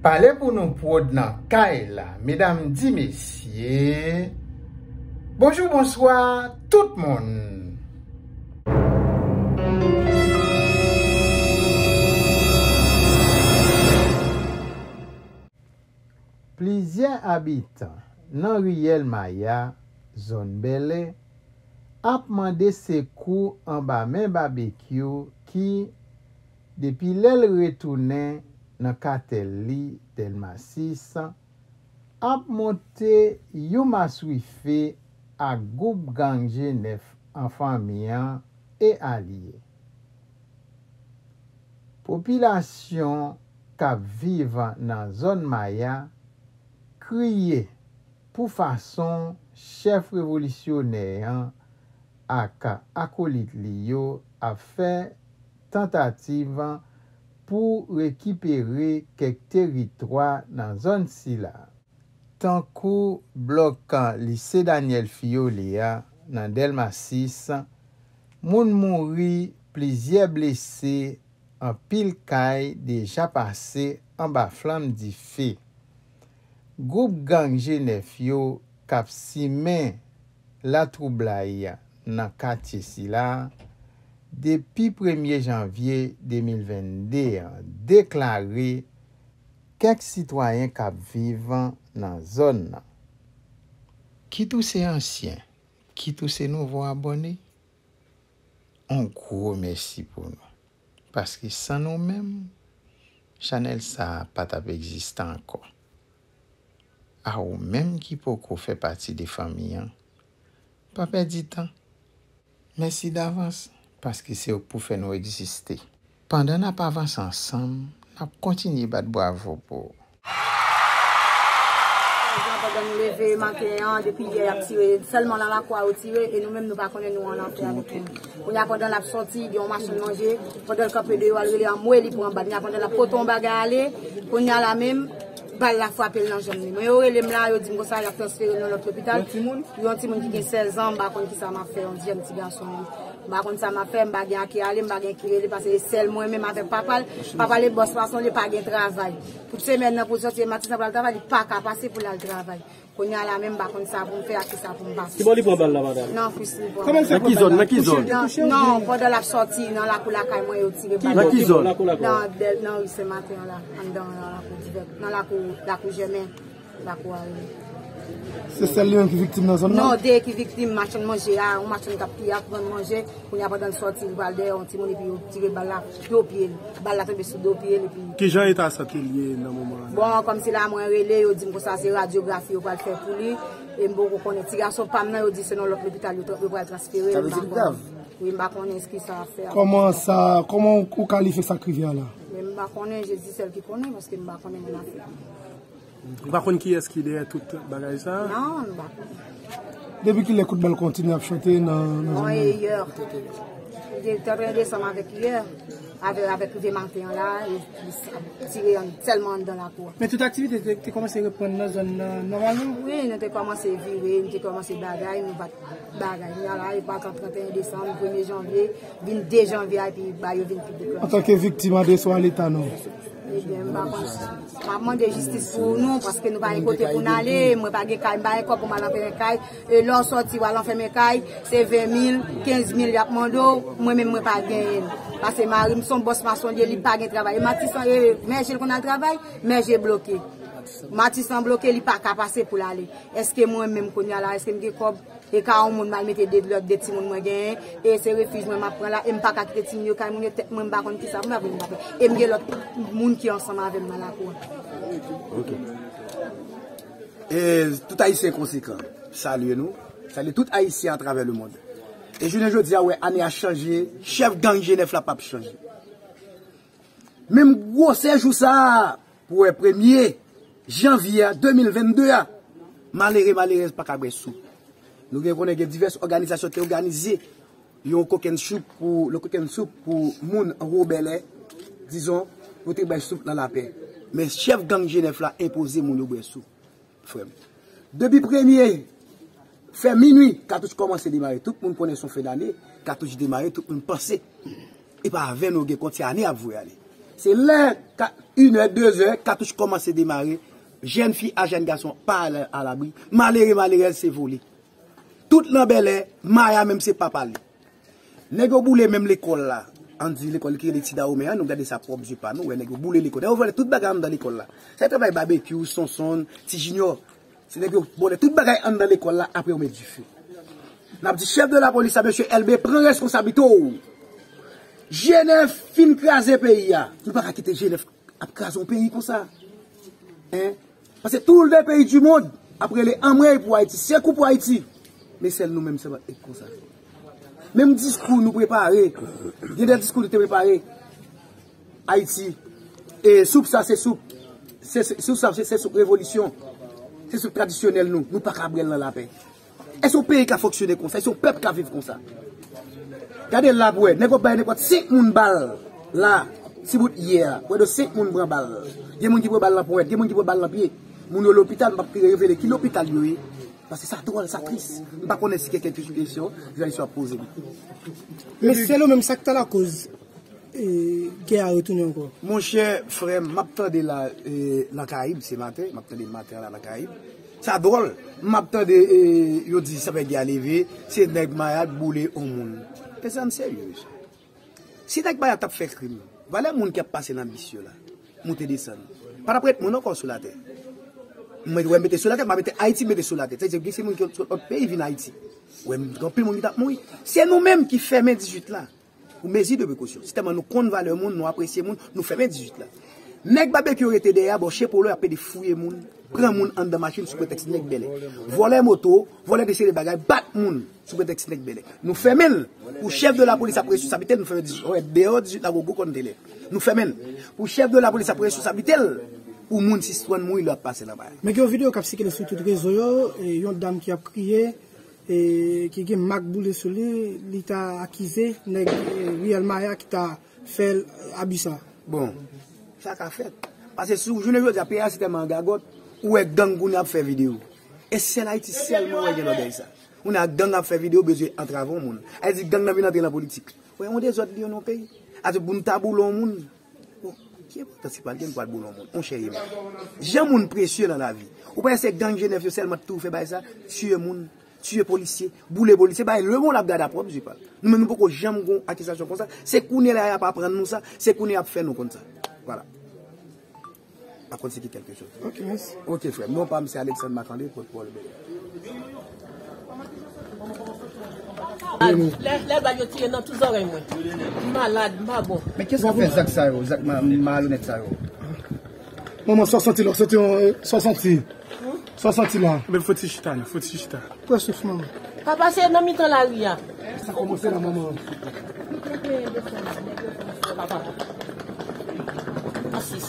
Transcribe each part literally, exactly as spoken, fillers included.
Pale pou nou pwòd nan kay la, medam di mesye. Bonjou, bonswa, tout moun. Plizyè abitan nan riyèl Maya, zòn Bèlè, ap mande sekou anba men Babekyou ki, depi lè l retounen nan katèl li Dèlma sis, ap monte yon maswife ak gwoup gang G nèf an fanmi an e alye. Popilasyon k ap viv nan zòn Maya kriye pou fason chèf revolisyonè an ak akolit li yo ap fè tantativ pou rekipere kèk teritwa nan zòn sila. Tankou blòk Lise Daniel Fiole a nan Dèlma sis, moun mouri, plizyè blese, anpil kay deja pase anba flanm dife. Gwoup gang G nèf yo k ap simen latwoublay nan katye sila depi premye janvye de mil vennde an deklare kèk sitwayen k ap viv nan zòn nan. Kit ou se ansyen, kit ou se nouvo abòne, on gwo mèsi pou nou. Paske san nou menm, chanèl sa a pa t ap egziste ankò. A ou menm ki poko fè pati de fanmi an, pa pèdi tan. Mèsi davans, paske se ou k pou fè nou egziste. Pandan n ap avanse ansanm, n ap kontinye bat bwavo pou ou. Pandan nou leve maten an, depi yè y ap tire, sèlman nan lakou a yo tire, e nou menm nou pa konnen nou annafè avèk moun. Kounye a pandan l ap sòti, gen yon machann manje, pandan l kanpe deyò, al rele anmwe, li pran bal. Kounye a pandan l ap pote yon bagay ale, kounye a la menm, bal la frape l nan janm li. Mwen yo rele m la, yo di m konsa, y ap transfere l nan lòt lopital. Yon timoun ki gen sèz an, m pa konn kisa m ap fè, yon jèn ti gason wi. M pa konn sa m ap fè, m pa gen a ki ale, m pa gen ki rele, paske e sèl mwen menm avèk papa l. Papa l e bòs mason, li pa gen travay. Tout semèn nan pou l sòti, e maten sa pou l al travay, li pa ka pase pou l al travay. Kounye a la menm, m pa konn sa pou m fè ak kisa pou m pase. Kibò li pran bal la, madanm? Nan kwis li pran. Kòman l fè pran bal la? Nan ki zòn? Nan ki zòn? Nan, nan, pandan l ap sòti, nan lakou lakay mwen, yo tire bal la. Nan ki zòn? Nan, nan ri Sen Maten an la, anndan nan lakou Divèk, nan lakou, lakou Jèmen. Lakou a rele. Se sèl li menm ki viktim nan zòn nan? Non, de ki viktim, machann manje a, yon machann k ap ki ap vann manje, kounye a pandan l sòti, li pral dèyè yon timoun epi yo tire bal la do pye l. Bal la tonbe sou do pye l epi. Kijan eta sante l ye nan moman an? Bon, kòmsi la mwen rele, yo di m konsa se radyografi yo pral fè pou li, e m poko konnen. Ti gason pa m nan, yo di se nan lòt lopital yo tra-, yo pral transfere l, m pa konnen. Wi, m pa konnen kisa y ap fè avè l. Kòman sa, kòman ou kalifye sa k rive a la? Men m pa konnen, Jezi sèl ki konnen, paske m pa konnen moun afè. Ou pa konn kiyès ki dèyè tout bagay sa a? Non, m pa konn. Depi kilè kout bal kontinye ap chante nan, nan zòn nan? Bon, e yè. Li te antre desanm avèk yè, avè, avèk rive maten an la, e, li ap tire an, sèlman anndan lakou a. Men tout aktivite te, te kòmanse reprann nan zòn nan nòmalman? Wi, nou te kòmanse vire, nou te kòmanse bagay, nou pa t bagay. Kounye a la, e pa t an trannteyen desanm, premye janvye, vin de janvye a, epi bagay yo vin pi deklannche. Antanke viktim, adrese w a Leta, non? Ebyen, m pa konn. M ap mande jistis pou nou, paske nou pa gen kote pou n ale. Mwen pa gen kay, m pa gen kòb pou m al antre nan kay. E lè w sòti, w al anfèmen kay, se ven mil, kenz mil y ap mande w. Mwen menm, mwen pa genyen l. Paske mari m se yon bòs mason, li, li pa gen travay. E Matisan, e Mèje l konn al travay, Mèje bloke. Matisan bloke, li pa ka pase pou l ale. Èske mwen menm kounye a la, èske m gen kòb? E ka yon moun m al mete de lòt de timoun mwen genyen, e se refij mwen m ap pran la, e m pa ka kite timoun yo kay moun yo, tèt mwen m pa konn kisa pou m fè pou m pa fè. E m gen lòt moun ki ansanm avè m nan lakou a. Ok. E tout Ayisyen konsekan, salye nou, salye tout Ayisyen atravè lemonn. E jounen jodi a, wè, ane a chanje, chèf gang G nèf la p ap chanje. Menm gwosè jou sa a, pou wè premye janvye a de mil vennde a, malere, malerèz pa ka bwè soup. Nou gen konnen gen divès òganizasyon te òganize yon kokenn soup pou, le kokenn soup pou moun Wobèlè, dizon, pou te bay soup nan lapè. Men chèf gang G nèf la enpoze moun yo bwè soup. Frè m. Depi premye fè minwi, katouch kòmanse demare. Tout moun konnen se yon fen dane, katouch demare, tout moun panse. E pa avè nou gen kont se ane ap voye ale. Se lè ka, inè, dezè, katouch kòmanse demare, jèn fi a jèn gason pa al alabri, malere, malerèz se vole. Tout nan Bèlè, Maya menm se pa pale. Nèg yo boule menm lekòl la. Ann di lekòl ki rele Ti Dawomen an, nou gade sa pwòp zye pa nou, wè nèg yo boule lekòl. Nèg yo vòlè tout bagay anndan lekòl la. Sa travay Babekyou, Sonsonn, Ti Jinyò. Se nèg yo vòlè tout bagay anndan lekòl la, apre yo met dife. N ap di chèf de lapolis la, mesye Elbe, pran responsablite w. Jenèf fin kraze peyi a. Nou pa ka kite Jenèf ap kraze yon peyi konsa. Hein? Paske tout le peyi di mond ap rele anmwey pou Ayiti, sekou pou Ayiti. Men sèl nou menm se pa konsa. Menm diskou nou prepare, gen de diskou nou te prepare. Ayiti, e soup sa se soup, se, se- soup sa se, se soup revolisyon, se soup tradisyonèl nou, nou pa ka bwè l nan lapè. Èske yon peyi ka fonksyone konsa? Èske yon pèp ka viv konsa? Gade la pou wè, nèg yo bay nenpòt senk moun bal la, ti bout yè a, pwè de senk moun pran bal. Gen moun ki pran bal nan ponyèt, gen moun ki pran bal nan pye. Moun yo lopital, m p ap revele ki lopital yo ye. Paske sa dwòl, sa tris. M pa konnen si gen kèk kesyon jounalis yo ap poze m. Men sèl ou menm, sa k ta lakoz e, gè a retounen ankò? Monchè, frè m, m ap tande la, e, nan Karayib se maten, m ap tande maten an la nan Karayib. Sa dwòl, m ap tande, e, yo di sapè gè a leve, se nèg Maya k boule on moun. Pèsonn serye, mesye. Si nèg Maya t ap fè krim, valè moun ki ap pase nan bis yo la, moute desann, pa t ap ret moun ankò sou latè. Mwen wè mete sou latè, m pa mete Ayiti, mete sou latè. Sa vle di gen se moun ki sot lòt peyi vin Ayiti. Wè, gen anpil moun ki t ap mouri. Se nou menm ki fèmen dizuit la. Pou mezi de prekosyon. Sitèlman nou konn valè moun, nou apresye moun, nou fèmen dizuit la. Nèg Babekyou rete dèyè a bò Chepolo, y ap pede fouye moun, pran moun anndan machin sou pretèks nèg Bèlè. Vòlè moto, vòlè de seri de bagay, bat moun sou pretèks nèg Bèlè. Nou fèmen l. Pou chèf de lapolis ap responsablite l, nou fèmen dizuit. Wè, deyò dizuit la, gwo gwo kòntelè. Nou fèmen l. Pou chèf de lapolis ap responsablite l, pou moun sispann mouri lè y ap pase nan Maya. Men gen yon videyo k ap sikile sou tout rezo yo, e, yon dam ki ap kriye, e, ki gen mak boule sou li, li ta akize nèg, e, Riyèl Maya ki ta fè l abi sa. Bon, sa ka fèt. Paske si w jounen jodi a, peyi a se tèlman an gagòt, ou wè gang kounye a ap fè videyo. E sèl Ayiti sèlman wè gen bagay sa. Kounye a gang ap fè videyo, bezwen antrave yon moun. Sa vle di gang nan vin antre nan politik. Wè, yon dezòd li ye nan yon peyi. Ase pou n ta boule yon moun. Bon, ki enpòtans li pral gen pou al boule yon moun? Monchè, e moun. Jan moun presye nan lavi. Ou panse se gang Jenèf yo sèlman t toujou fè bagay sa? Tiye moun, tiye polisye, boule polisye, bagay lemond ap gade a pwòp zye pa l. Nou menm nou poko janm gon akizasyon konsa. Se kounye la y ap aprann nou sa, se kounye y ap fè nou konn sa. Vwala. Pa konn si ki kèlke chòz. Ok, mèsi. Ok, frè m. Non pa m se Alexandre Marc-André, pòtpawòl Bèlè. Lè, lè bal yo tire nan tout zòrèy mwen. M malad, m pa bon. Men kiyès k ap fè zak sa yo, zak ma-, malonèt sa yo? Manman, sa w santi la, w santi yon, sa w santi? Sa w santi la? Men fò ti chita, non, fò ti chita. Pran souf, manman. Papa, se nan mitan lari a. Sa kòmanse la, manman. Papa. Asis.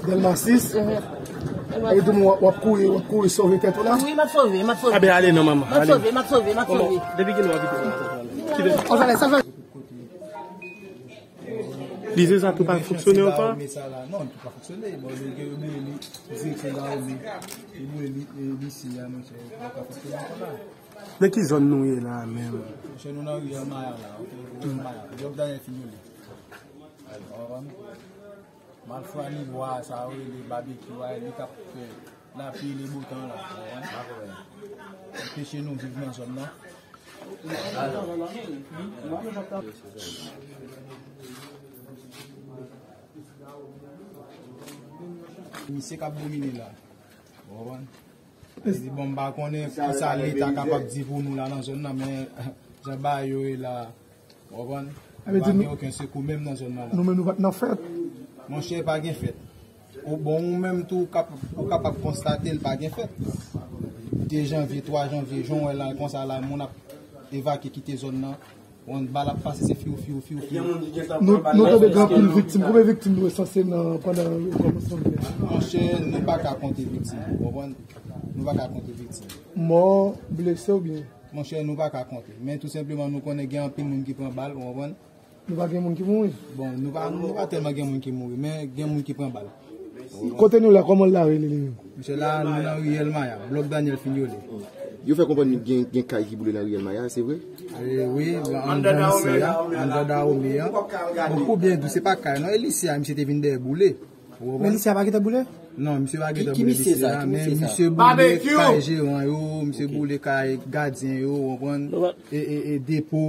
Dèlma sis. Mhm. Sa vle di w ap, w ap kouri, w ap kouri sove tèt ou la? Wi, m ap sove, m ap sove. A ben, ale non, manman, ale. M ap sove, m ap sove, m ap sove. Depi kilè w ap vin? Ozale, sa fè. Lise sa tou pa fonksyone ankò? Non, li pa fonksyone. Bon, yo gen yo boule li, direksyon Dahomey, yo boule li, e, lise a, monchè, li pa fonksyone ankò la. Nan ki zòn nou ye la menm? Monchè, nou nan ri Maya la, ok? Ri Maya. Blòk Daniel Fignolé. Ou konprann? Malfwa ni bwa sa yo rele babekyou a, li k ap fè lapli le botan la, ou konprann? Anpeche nou viv nan zòn nan. Misye k ap domine la, ou konprann? Li di, bon, m pa konnen kisa Leta kapab di pou nou la nan zòn nan, men jan bagay yo ye la, ou konprann? Nou pa gen okenn sekou menm nan zòn nan la. Nou menm nou pa t nan fèt. Monchè, pa gen fèt. Ou, bon, ou menm tou, ou kap-, ou kapab konstate l pa gen fèt. De janvye, twa janvye, jan w wè la, konsa la, moun ap evakye kite zòn nan. Bon, bal ap pase, se fyou, fyou, fyou, fyou. Nou, nou tande gen anpil viktim. Konbyen viktim nou resanse nan, pandan kòmansman gè a? Monchè, nou pa ka konte viktim, ou konprann? Nou pa ka konte viktim. Mò, blese oubyen? Monchè, nou pa ka konte. Men tou senpleman, nou konnen gen anpil moun ki pran bal, ou konprann? Nou pa gen moun ki mouri? Bon, nou pa, nou pa tèlman gen moun ki mouri, men gen moun ki pran bal. Kote nou la, kòman l la rele li menm? Misye la, nou nan ri Elmaya, blòk Daniel Fignolé. Yo fè konprann gen, gen kay ki boule nan riyèl Maya, se vre? E, wi, anndan lise a, anndan Dahomey an. Bon, pou byen di w, se pa kay, non, e lise a, misye te vin dèyè boule. Ou konprann? Men lise a pa gentan boule? Non, misye pa gentan boule lise a, men misye boule kay jeran yo, misye boule kay gadyen yo, ou konprann? E, e, e depo,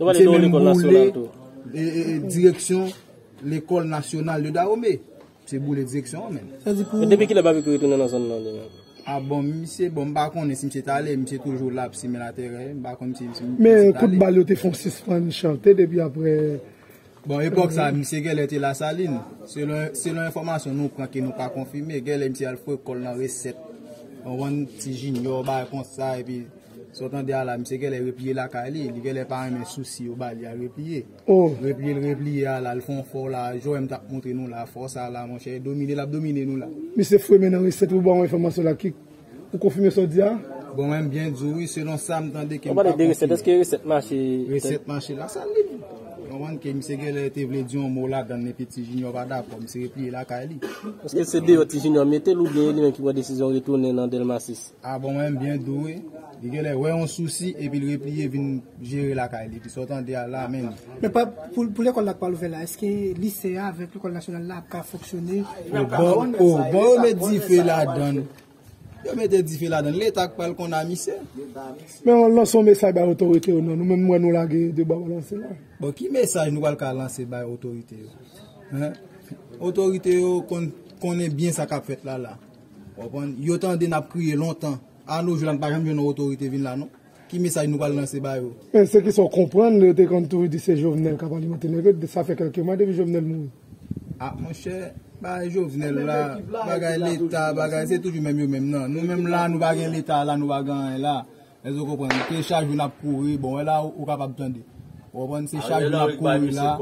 misye menm boule, e, e, e direksyon lekòl nasyonal de Dahomey. Misye boule direksyon an menm. Sa di pou... Men depi kilè Babekyou retounen nan zòn nan li menm? A bon, misye, bon, m pa konnen si misye t ale, misye toujou la ap simen latèrè, m pa konn si, si misye t ale. Men kout bal yo te fè yon sispann chante depi apre. Bon, epòk sa, misye genlè te Lasalin. Selon, selon enfòmasyon nou pran ke nou pa konfime, genlè misye al foure kò l nan Resèt. Konprann, Ti Jinyò, bagay konsa, epi sa w tande a la, misye genlè repliye lakay li, li genlè pa renmen sousi yo ba li a repliye. Repliye l repliye a la, l fè yon fò la, jan m t ap montre nou la, fò sa la, monchè, domine l ap domine nou la. Misye foure men nan Resèt, ou ba w enfòmasyon la, ki, ou konfime sa w di a? Bon, mwen, m byen di w, wi, selon sa m tande ke m pa konfime. Ou pale de Resèt, èske Resèt mache? Resèt mache Lasalin. Konprann ke misye genlè te vle di yon mo ladann, epi Ti Jinyò pa dakò, misye repliye lakay li. Èske se deyò Ti Jinyò mete l oubyen e li menm ki pran desizyon retounen nan Dèlma sis? A bon, mwen, m byen di w, wi. Li genlè wè yon sousi, epi l repliye vin jere lakay li. Epi sa w tande a la, men. Men pa, pou, pou lekòl la k pral ouvè la, èske lise a avèk lekòl nasyonal la ap ka fonksyone? O, bon, o, bon, yo met dife ladann. Yo mete dife ladann. Leta k pral konn a misye. Men w lanse yon mesaj bay otorite yo, non. Nou menm, m wè nou lage de bwa balanse la. Bon, ki mesaj nou pral ka lanse bay otorite yo? Hen? Otorite yo konn, konnen byen sa k ap fèt la, la. Ou konprann? Yo tande n ap kriye lontan. A no jou la, n pa janm jwenn yon otorite vin la, non. Ki mesaj nou pral lanse ba yo? Men se ki sa w konprann, yo te konn toujou di se Jovenel k ap alimante nèg yo, sa fè kèlke mwa depi Jovenel mouri. A, monchè, bagay Jovenel la, bagay Leta, bagay, se toujou menm yo menm, non. Nou menm la, nou pa gen Leta la, nou pa gen anyen la. Èske w konprann? Se chak jou n ap kouri, bon, wè la, ou, ou kapab tande. Ou konprann? Se chak jou n ap kouri la.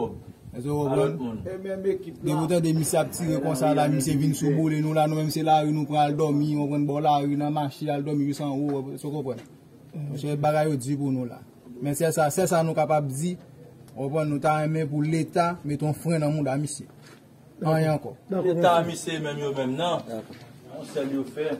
Èske w konprann? Depi w tande misye ap tire konsa la, misye vin sou boule nou la, nou menm se lari nou pran al dòmi, ou konprann, bò lari, nan mache al dòmi jis anwo, èske w konprann? Monchè, bagay yo di pou nou la. Men sèl sa, sèl sa nou kapab di, ou konprann, nou ta renmen pou Leta mete yon fren nan mouda misye. Anyen ankò. Leta a misye menm yo menm nan. Yon sèl yo fè.